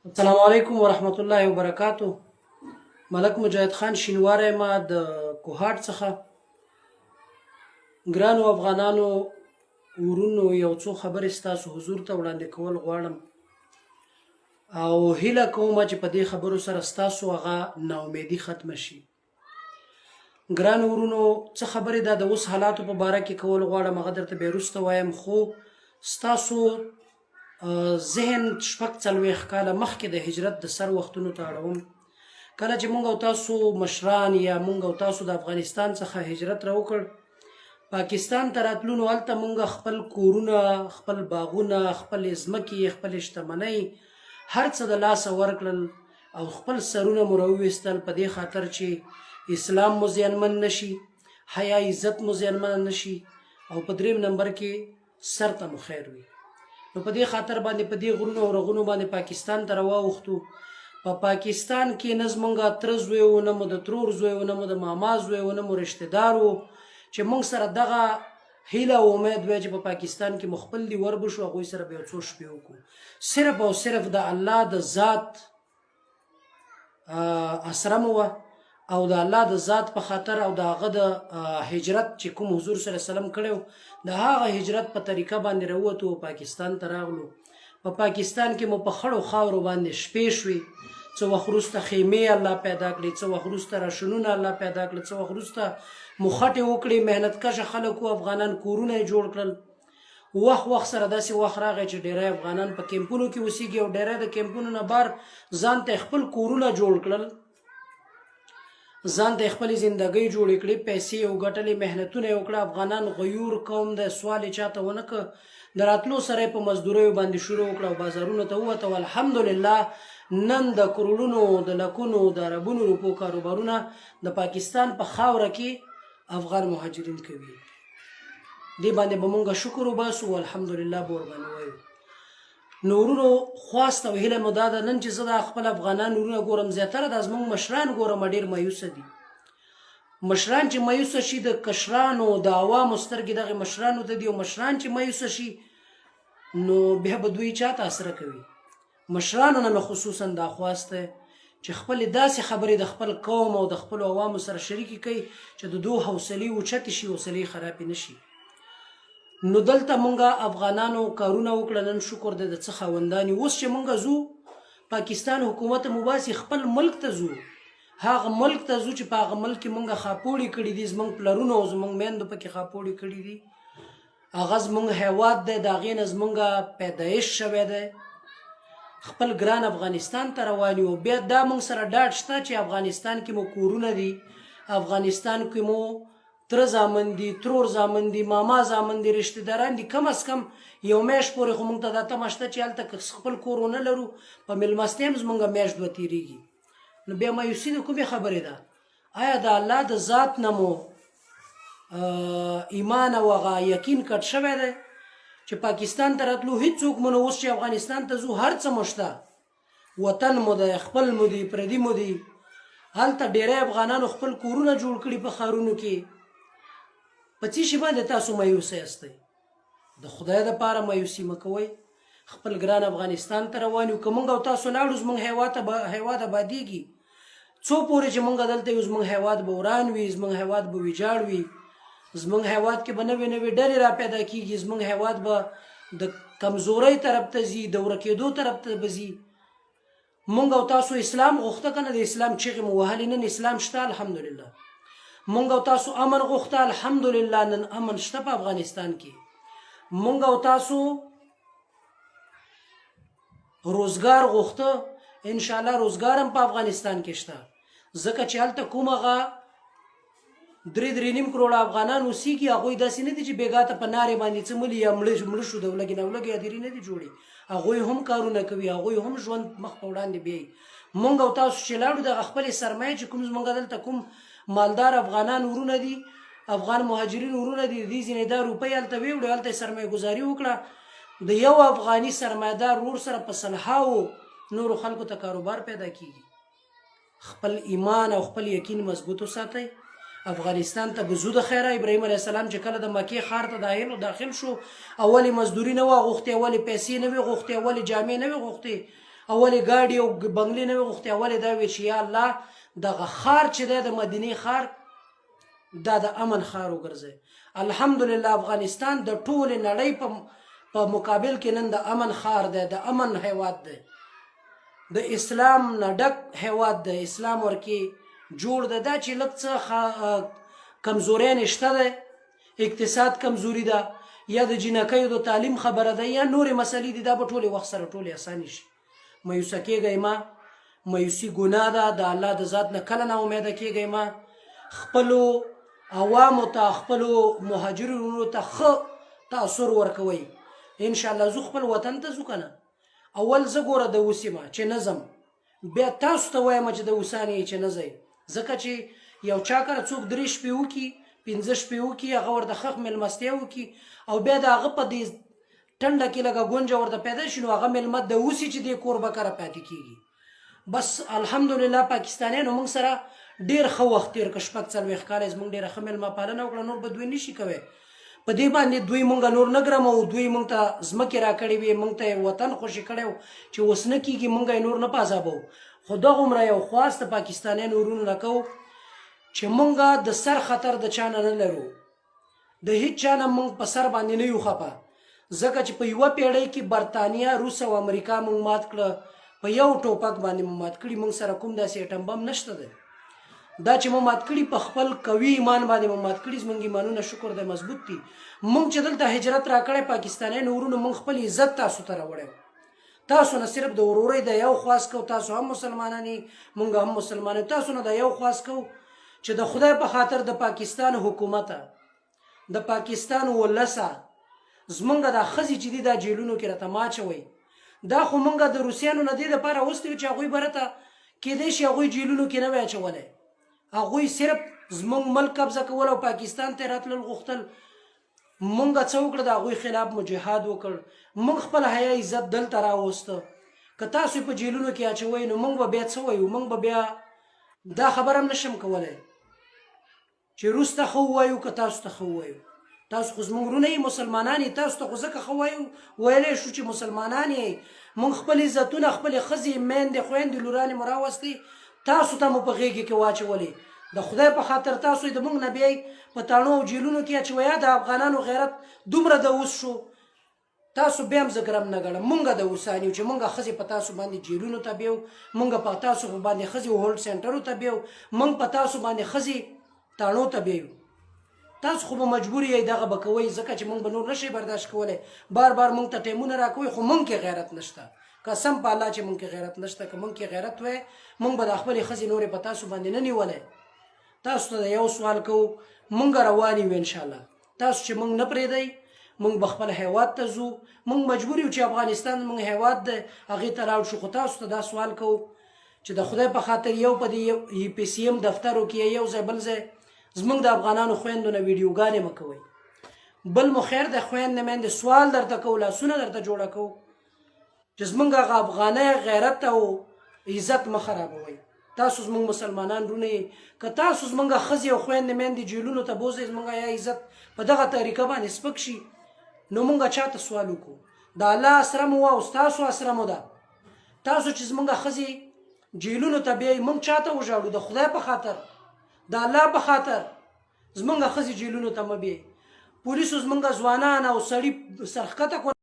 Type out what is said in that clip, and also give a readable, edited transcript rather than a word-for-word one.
السلام علیکم ورحمت الله وبرکاتو. ملک مجاهد خان شینواری ما د کوهاټ څخه. ګرانو افغانانو ورونو، یو څو خبرې ستاسو حضور ته وړاندې کول غواړم او هیله کوم چې په دې خبرو سره ستاسو هغه ناامیدي ختمه شي. ګرانو ورونو، څه خبرې دا د اوس حالاتو په باره کې کول غواړم، هغه درته بیا وروسته وایم، خو ستاسو ذهن 46 کاله مخکې د هجرت د سر وختونو ته اړوم، کله چې مونږ او تاسو مشران یا مونږ او تاسو د افغانستان څخه هجرت راوکړ، پاکستان ته راتلو، نو هلته مونږ خپل کورونه، خپل باغونه، خپلې ځمکې، خپلې شتمنۍ، هر څه د لاسه ورکړل او خپل سرونه مو راوویستل، په دې خاطر چې اسلام مو زیانمن نشي، حیا عزت مو زیانمن نشي او په دریم نمبر کې سر ته مو خیر وي. نو په دې خاطر باندې په دې غرونو او رغونو باندې پاکستان ته راواوښتو. په پاکستان کې نه زمونږ تره زوی و، نه مو د ترور زوی و، نه مو د ماما زوی و، نه مو رشته دار و چې مونږ سره دغه هیله او امید وای چې په پاکستان کې مو خپل دي، ور به شو، هغوی سره به یو څو شپې وکړو. صرف او صرف د الله د ذات اسره مو وه او د الله د ذات په خاطر او د هغه د هجرت چې کوم حضور صلی الله علیه وسلم کړو، د هغه هجرت په طریقه باندې راووتو، پاکستان ته راغلو. په پاکستان کې مو په خړو خاورو باندې شپې شوې. څه وخت وروسته خیمې الله پیدا کړې، څه وخت وروسته راشنونه الله پیدا کړل، څه وخت وروسته مو خټې وکړې. محنت کشه خلک وو افغانان، کورونه یې جوړ کړل. وخت وخت سره داسې وخت راغی چې ډیری افغانان په کیمپونو کې اوسیږي او ډیری د کیمپونو نه بار ځان ته خپل کورونه جوړ کړل، ځان ته خپلې زندګۍ جوړې کړې، پیسې یې وګټلې، محنتونه یې وکړه. افغانان غیور قوم دی، سوال یې چاته ونه که. د راتلو سره یې په مزدوریو باندې شروع وکړه او بازارونو ته ووته او الحمدلله نن د کروړونو، د لکونو، د اربونو روپو کاروبارونه د پاکستان په خاوره کې افغان مهاجرین کوي. دې باندې به مونږ شکر وباسو، الحمدلله به ورباندې وایو. نو ورونو، خواست او هیله مو دا ده، نن چې زه دا خپل افغانان ورونه ګورم، زیاتره دا زموږ مشران ګورم، ډېر مایوسه دي. مشران چې مایوسه شي، د کشرانو د عوامو سترګې دغه مشرانو ته دي، او مشران چې مایوسه شي، نو بیا به دوی چاته اسره کوي؟ مشرانو نه مې خصوصا دا خواست دی چې خپلې داسې خبرې د خپل قوم او د خپلو عوامو سره شریکې کړئ چې د دوی حوصلې اوچتې شي، حوصلې خرابې نه شي. نو دلته مونږ افغانانو کارونه وکړه، نن شکر دی د څه خاوندان یو. اوس چې مونږ ځو، پاکستان حکومت مو باسي، خپل ملک ته ځو، هغه ملک ته ځو چې په هغه ملک کې مونږ خاپوړې کړي دي، زمونږ پلرونو او زمونږ میندو پکې خاپوړې کړي دي. هغه زمونږ هیواد دی، د هغې نه زمونږ پیدایش شوی دی. خپل ګران افغانستان ته روان یو. بیا دا مونږ سره ډاډ شته چې افغانستان کې مو کورونه دي، افغانستان کې مو تره زامن دي، ترور زامن دي، ماما زامن دي، رشته داران دي. کم از کم یو میاشت پورې خو مونږ ته دا تمه شته چې هلته که خپل کور ونه لرو، په میلمستیا هم زمونږ میاشت دوه تېرېږي. نو بیا مایوسي د کومې خبرې ده؟ آیا د الله د ذات نه مو ایمان او هغه یقین کټ شوی دی چې پاکستان ته راتلو هیڅوک مو نه؟ اوس چې افغانستان ته ځو، هر څه مو شته، وطن مو دی، خپل مو دی، پردي مو دی. هلته ډیری افغانانو خپل کورونه جوړ کړي په ښارونو کې. په څه شي باندې تاسو مایوسه یاستئ؟ د خدای دپاره مایوسي مه کوئ. خپل ګران افغانستان ته روان یو. که موږ او تاسو لاړو، زموږ هیواد به هیواد آبادیږي؟ څو پورې چې موږ دلته یو، زموږ هیواد به وران وي، زموږ هیواد به ویجاړ وي، زموږ هیواد کې به نوې نوې ډلې را پیدا کیږي، زموږ هیواد به د کمزورۍ طرف ته ځي، د ورکېدو طرف ته به ځي. مونږ او تاسو اسلام غوښته کنه؟ د اسلام چیغې مو وهلې، نن اسلام شته الحمدلله. مونږ او تاسو امن غوښته، الحمدلله نن امن شته په افغانستان کې. مونږ او تاسو روزګار غوښته، ان شاء الله روزګار هم په افغانستان کې شته، ځکه چې هلته کوم هغه درې درې نیم کروړه افغانان اوسېږي، هغوی داسې نه دي چې بېګا ته په نارې باندې څه ملي یا مړه شو، د ولږې نه ولږې هدیرې نه دي جوړې. هغوی هم کارونه کوي، هغوی هم ژوند مخ په وړاندې بیایي. مونږ او تاسو چې لاړو، دغه خپلې سرمایې چې کوم زمونږ دلته کوم مالدار افغانان ورونه دي، افغان مهاجرین ورونه دي، دې ځینې دا روپۍ هلته ویوړې، هلته یې سرمایه ګذاري وکړه. د یو افغاني سرمایهدار ورور سره په سلهاوو نورو خلکو ته کاروبار پیدا کیږي. خپل ایمان او خپل یقین مضبوط وساتئ. افغانستان ته به ځو د خیره. ابراهیم علیه السلام چې کله د مکې ښار ته داخل شو، اولې مزدوري نه وه غوښتې، اولې پیسې نه وې غوښتې، اولې جامې نه وې غوښتې. اول یې ګاډي او بنګلې نه وې غوښتې، اول یې دا وې چې یا الله دغه ښار چې دی د مدینې ښار دا د امن ښار وګرځي. الحمدلله افغانستان د ټولې نړۍ په مقابل کې نن د امن ښار دی، د امن هیواد دی، د اسلام نه ډک هیواد دی، اسلام ورکې جوړ دی. دا چې لږ څه کمزوری نشته دی، اقتصاد کمزوري ده یا د جینکیو د تعلیم خبره ده یا نورې مسلې دي، دا به ټولې وخت سره ټولې اسانې شي. مایوسه کېږئ مه، مایوسي ګناه ده، د الله د ذات نه کله نا امیده کېږئ مه. خپلو عوامو ته، خپلو مهاجرو ورونو ته ښه تاثر ورکوئ. ان شاء الله ځو خپل وطن ته ځو که نه، اول زه ګوره د اوس یم چې نه ځم، بیا تاسو ته وایم چې د اوسان یې چې نه ځئ، ځکه چې یو چا کره څوک درې شپې وکړي، پنځه شپې وکړي، هغه ورته ښه مېلمستیا وکړي او بیا د هغه په دې ټنډه کې لږه ګونجه ورته پیدا شي، نو هغه مېلمه د اوسي چې دې کوربه کره پاتې کېږي. بس الحمدلله پاکستانیانو موږ سره ډېر ښه وخت تېر کړ، 46 کاله یې زموږ ډېره ښه مېلمه پالنه وکړه، نور به دوی نشي کوی. په دې باندې دوی مونږ نور نه ګرمو، دوی مونږ ته ځمکې راکړې وې، مونږ ته یې وطن خوشې کړی و چې اوس نه کېږي، مونږ یې نور نه په عذابوو. خو دغومره یو خواست د پاکستانیانو ورونو نه کوو چې مونږ د سر خطر د چا نه نه لرو، د هیڅ چا نه مونږ په سر باندې نه یو خپه، ځکه چې په یوه پیړۍ کې برتانیا، روس او امریکا مونږ مات کړه، په یو ټوپک باندې مو مات کړي، مونږ سره کوم داسې اټم بم نشته دی. دا چې مو مات کړي په خپل قوي ایمان باندې مو مات کړي، زمونږ ایمانونه شکر دی مضبوط دي. مونږ چې دلته هجرت راکړی پاکستانیانو ورونو، مونږ خپل عزت تاسو ته راوړی، تاسو نه صرف د ورورۍ د یو خواست کو، تاسو هم مسلمانان یئ، مونږ هم مسلمان یو، تاسو نه د یو خواست کو چې د خدای په خاطر د پاکستان حکومت، د پاکستان ولسه، زمونږ دا ښځې چې دي دا جیلونو کې راته مه اچوئ. دا خو مونږ د روسیانو نه دې دپاره وستي چې هغوی به راته کېدای شي هغوی جیلونو کې نه وای اچولی، هغوی صرف زمونږ ملک قبضه کول او پاکستان ته راتلل غوښتل. مونږ څه وکړه؟ د هغوی خلاف مو جهاد وکړ، مونږ خپل حیا عزت دلته راوسته. که تاسو په جیلونو کې اچوئ نو مونږ به بیا څه وایو؟ مونږ به بیا دا خبره هم نشم کولی چې روس ته ښه ووایو که تاسو ته ښه ووایو. تاسو خو زموږ وروڼه یئ، مسلمانان یئ، تاسو ته خو ځکه ښه وایو ویلی شو چې مسلمانان یئ. موږ خپل عزتونه، خپلې ښځې، میندې، خویندې، لورانې مو راوستې، تاسو ته مو په غېږې کې واچولې. د خدای په خاطر تاسو یې د موږ نه بیایئ په تاڼو او جیلونو کې اچوئ. د افغانانو غیرت دومره د اوس شو، تاسو بیا هم زه ګرم نه ګڼم. مونږ د اوسان یو چې مونږ ښځې په تاسو باندې جیلونو ته بیو، مونږ په تاسو باندې ښځې هولډ سنټرو ته بیو، مونږ په تاسو باندې ښځې تاڼو ته بیو. تاسو خو به مجبور یئ دغه به کوئ، ځکه چې مونږ به نور نشئ برداشت کولی. بار بار مونږ ته ټیمونه راکوئ، خو مونږ کې غیرت نشته. قسم په الله چې مونږ کې غیرت نشته. که مونږ کې غیرت وای مونږ به د خپلې ښځې نورې په تاسو باندې نه نیولی. تاسو ته یو سوال کوو، مونږ روان یو انشاءالله، تاسو چې مونږ نه پرېږدئ مونږ به خپل هیواد ته ځو. مونږ مجبور یو چې افغانستان مونږ هیواد دی هغې ته لاړ شو. خو تاسو ته دا سوال کوو چې د خدای په خاطر یو په دې ای پي سي ایم دفترو کې یو ځای بل ځای زمونږ د افغانانو خویندو نه ویډیوګانې مه کوئ. بل مو خیر دی خویندې میندې، سوال درته کوو، لاسونه درته جوړه کوو چې زمونږ هغه افغاني غیرت او عزت مه خرابوئ. تاسو زمونږ مسلمانان رونه یئ، که تاسو زمونږ ښځې او خویندې میندې جیلونو ته بوځئ، زمونږ یا عزت په دغه طریقه باندې سپک شي، نو مونږ چاته سوال وکړو؟ د الله اسره مو وه او ستاسو اسره مو ده. تاسو چې زمونږ ښځې جیلونو ته بیایئ، مونږ چاته وژاړو؟ د خدای په خاطر، د الله په خاطر زمونږ ښځې جیلونو ته مه بیایئ. پولیسو زمونږ ځوانان او سړي سرښکته کړل.